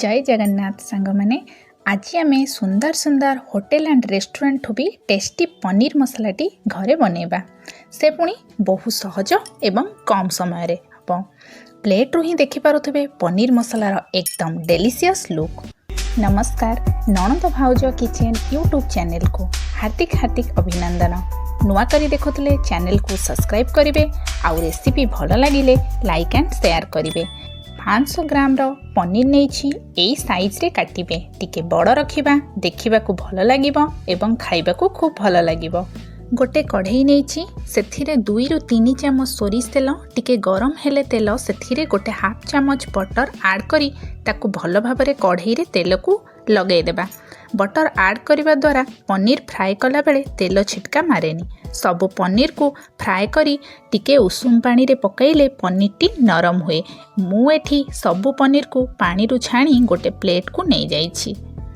ଜୟ ଜଗନ୍ନାଥ ସାଙ୍ଗମାନେ। ଆଜି ଆମେ ସୁନ୍ଦର ସୁନ୍ଦର ହୋଟେଲ ଆଣ୍ଡ ରେଷ୍ଟୁରାଣ୍ଟଠୁ ବି ଟେଷ୍ଟି ପନିର ମସଲାଟି ଘରେ ବନେଇବା, ସେ ପୁଣି ବହୁ ସହଜ ଏବଂ କମ୍ ସମୟରେ ହେବ। ପ୍ଲେଟ୍ରୁ ହିଁ ଦେଖିପାରୁଥିବେ ପନିର ମସଲାର ଏକଦମ ଡେଲିସିୟସ୍ ଲୁକ୍। ନମସ୍କାର, ନଣନ୍ଦ ଭାଉଜ କିଚେନ୍ ୟୁଟ୍ୟୁବ୍ ଚ୍ୟାନେଲକୁ ହାର୍ଦ୍ଦିକ ହାର୍ଦ୍ଦିକ ଅଭିନନ୍ଦନ। ନୂଆ କରି ଦେଖୁଥିଲେ ଚ୍ୟାନେଲକୁ ସବସ୍କ୍ରାଇବ୍ କରିବେ ଆଉ ରେସିପି ଭଲ ଲାଗିଲେ ଲାଇକ୍ ଆଣ୍ଡ ସେୟାର କରିବେ। 500 ଗ୍ରାମର ପନିର ନେଇଛି। ଏଇ ସାଇଜ୍ରେ କାଟିବେ, ଟିକେ ବଡ଼ ରଖିବା, ଦେଖିବାକୁ ଭଲ ଲାଗିବ ଏବଂ ଖାଇବାକୁ ଖୁବ୍ ଭଲ ଲାଗିବ। ଗୋଟେ କଢ଼େଇ ନେଇଛି, ସେଥିରେ 2ରୁ 3 ଚାମଚ ସୋରିଷ ତେଲ। ଟିକେ ଗରମ ହେଲେ ତେଲ, ସେଥିରେ ଗୋଟେ ହାଫ୍ ଚାମଚ ବଟର ଆଡ଼୍ କରି ତାକୁ ଭଲ ଭାବରେ କଢ଼େଇରେ ତେଲକୁ ଲଗାଇଦେବା। ବଟର ଆଡ଼୍ କରିବା ଦ୍ୱାରା ପନିର ଫ୍ରାଏ କଲାବେଳେ ତେଲ ଛିଟକା ମାରେନି। ସବୁ ପନିରକୁ ଫ୍ରାଏ କରି ଟିକେ ଉଷୁମ ପାଣିରେ ପକାଇଲେ ପନିରଟି ନରମ ହୁଏ। ମୁଁ ଏଠି ସବୁ ପନିରକୁ ପାଣିରୁ ଛାଣି ଗୋଟେ ପ୍ଲେଟ୍କୁ ନେଇଯାଇଛି।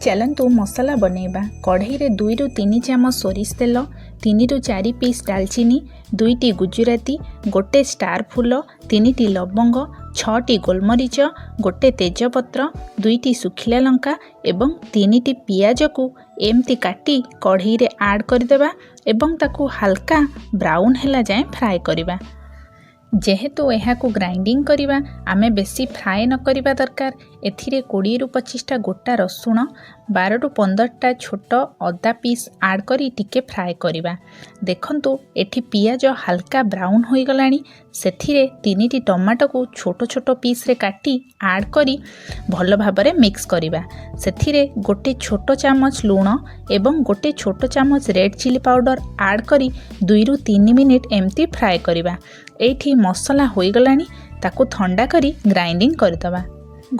ଚାଲନ୍ତୁ ମସଲା ବନେଇବା। କଢ଼େଇରେ 2ରୁ 3 ଚାମଚ ସୋରିଷ ତେଲ, 3ରୁ 4 ପିସ୍ ଡାଲଚିନି, ଦୁଇଟି ଗୁଜୁରାତି, ଗୋଟେ ଷ୍ଟାର ଫୁଲ, ତିନିଟି ଲବଙ୍ଗ, ଛଅଟି ଗୋଲମରିଚ, ଗୋଟେ ତେଜପତ୍ର, ଦୁଇଟି ଶୁଖିଲା ଲଙ୍କା ଏବଂ ତିନିଟି ପିଆଜକୁ ଏମିତି କାଟି କଢ଼େଇରେ ଆଡ଼୍ କରିଦେବା ଏବଂ ତାକୁ ହାଲକା ବ୍ରାଉନ୍ ହେଲା ଯାଏଁ ଫ୍ରାଏ କରିବା। ଯେହେତୁ ଏହାକୁ ଗ୍ରାଇଣ୍ଡିଙ୍ଗ କରିବା, ଆମେ ବେଶୀ ଫ୍ରାଏ ନ କରିବା ଦରକାର। ଏଥିରେ 20ରୁ 25ଟା ଗୋଟା ରସୁଣ, 12ରୁ 15ଟା ଛୋଟ ଅଦା ପିସ୍ ଆଡ଼୍ କରି ଟିକେ ଫ୍ରାଏ କରିବା। ଦେଖନ୍ତୁ, ଏଠି ପିଆଜ ହାଲକା ବ୍ରାଉନ୍ ହୋଇଗଲାଣି। ସେଥିରେ ତିନିଟି ଟମାଟୋକୁ ଛୋଟ ଛୋଟ ପିସ୍ରେ କାଟି ଆଡ଼୍ କରି ଭଲ ଭାବରେ ମିକ୍ସ କରିବା। ସେଥିରେ ଗୋଟେ ଛୋଟ ଚାମଚ ଲୁଣ ଏବଂ ଗୋଟେ ଛୋଟ ଚାମଚ ରେଡ଼୍ ଚିଲି ପାଉଡ଼ର ଆଡ଼୍ କରି 2ରୁ 3 ମିନିଟ୍ ଏମିତି ଫ୍ରାଏ କରିବା। ଏଇଠି ମସଲା ହୋଇଗଲାଣି, ତାକୁ ଥଣ୍ଡା କରି ଗ୍ରାଇଣ୍ଡିଙ୍ଗ କରିଦେବା।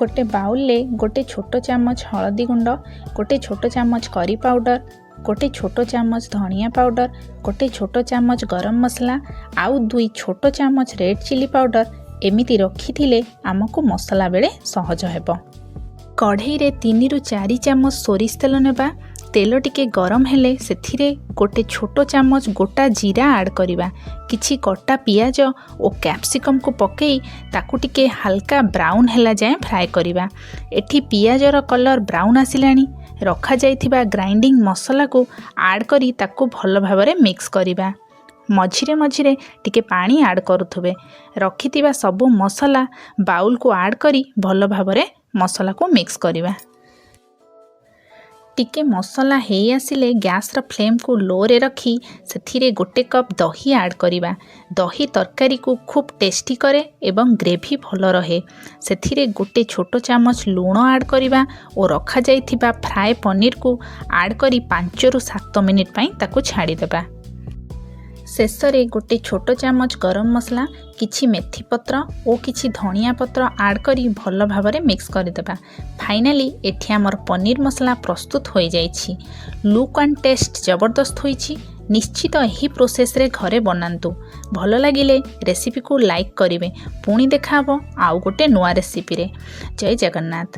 ଗୋଟେ ବାଉଲରେ ଗୋଟେ ଛୋଟ ଚାମଚ ହଳଦୀ ଗୁଣ୍ଡ, ଗୋଟେ ଛୋଟ ଚାମଚ କରି ପାଉଡ଼ର, ଗୋଟେ ଛୋଟ ଚାମଚ ଧନିଆ ପାଉଡ଼ର, ଗୋଟେ ଛୋଟ ଚାମଚ ଗରମ ମସଲା ଆଉ ଦୁଇ ଛୋଟ ଚାମଚ ରେଡ଼୍ ଚିଲି ପାଉଡ଼ର ଏମିତି ରଖିଥିଲେ ଆମକୁ ମସଲା ବେଳେ ସହଜ ହେବ। କଢ଼େଇରେ 3ରୁ 4 ଚାମଚ ସୋରିଷ ତେଲ ନେବା। ତେଲ ଟିକେ ଗରମ ହେଲେ ସେଥିରେ ଗୋଟେ ଛୋଟ ଚାମଚ ଗୋଟା ଜିରା ଆଡ଼୍ କରିବା। କିଛି କଟା ପିଆଜ ଓ କ୍ୟାପ୍ସିକମ୍କୁ ପକାଇ ତାକୁ ଟିକେ ହାଲକା ବ୍ରାଉନ୍ ହେଲା ଯାଏଁ ଫ୍ରାଏ କରିବା। ଏଠି ପିଆଜର କଲର୍ ବ୍ରାଉନ୍ ଆସିଲାଣି। ରଖାଯାଇଥିବା ଗ୍ରାଇଣ୍ଡିଙ୍ଗ ମସଲାକୁ ଆଡ଼୍ କରି ତାକୁ ଭଲ ଭାବରେ ମିକ୍ସ କରିବା। ମଝିରେ ମଝିରେ ଟିକେ ପାଣି ଆଡ଼୍ କରୁଥିବେ। ରଖିଥିବା ସବୁ ମସଲା ବାଉଲକୁ ଆଡ଼୍ କରି ଭଲ ଭାବରେ ମସଲାକୁ ମିକ୍ସ କରିବା। ଟିକେ ମସଲା ହେଇ ଆସିଲେ ଗ୍ୟାସ୍ର ଫ୍ଲେମ୍କୁ ଲୋରେ ରଖି ସେଥିରେ ଗୋଟେ କପ୍ ଦହି ଆଡ଼୍ କରିବା। ଦହି ତରକାରୀକୁ ଖୁବ୍ ଟେଷ୍ଟି କରେ ଏବଂ ଗ୍ରେଭି ଭଲ ରହେ। ସେଥିରେ ଗୋଟେ ଛୋଟ ଚାମଚ ଲୁଣ ଆଡ଼୍ କରିବା ଓ ରଖାଯାଇଥିବା ଫ୍ରାଏ ପନିରକୁ ଆଡ଼୍ କରି 5ରୁ 7 ମିନିଟ୍ ପାଇଁ ତାକୁ ଛାଡ଼ିଦେବା। ଶେଷରେ ଗୋଟେ ଛୋଟ ଚାମଚ ଗରମ ମସଲା, କିଛି ମେଥି ପତ୍ର ଓ କିଛି ଧନିଆ ପତ୍ର ଆଡ଼୍ କରି ଭଲ ଭାବରେ ମିକ୍ସ କରିଦେବା। ଫାଇନାଲି ଏଠି ଆମର ପନିର ମସଲା ପ୍ରସ୍ତୁତ ହୋଇଯାଇଛି। ଲୁକ୍ ଆଣ୍ଡ ଟେଷ୍ଟ ଜବରଦସ୍ତ ହୋଇଛି। ନିଶ୍ଚିତ ଏହି ପ୍ରୋସେସ୍ରେ ଘରେ ବନାନ୍ତୁ। ଭଲ ଲାଗିଲେ ରେସିପିକୁ ଲାଇକ୍ କରିବେ। ପୁଣି ଦେଖାହେବ ଆଉ ଗୋଟେ ନୂଆ ରେସିପିରେ। ଜୟ ଜଗନ୍ନାଥ।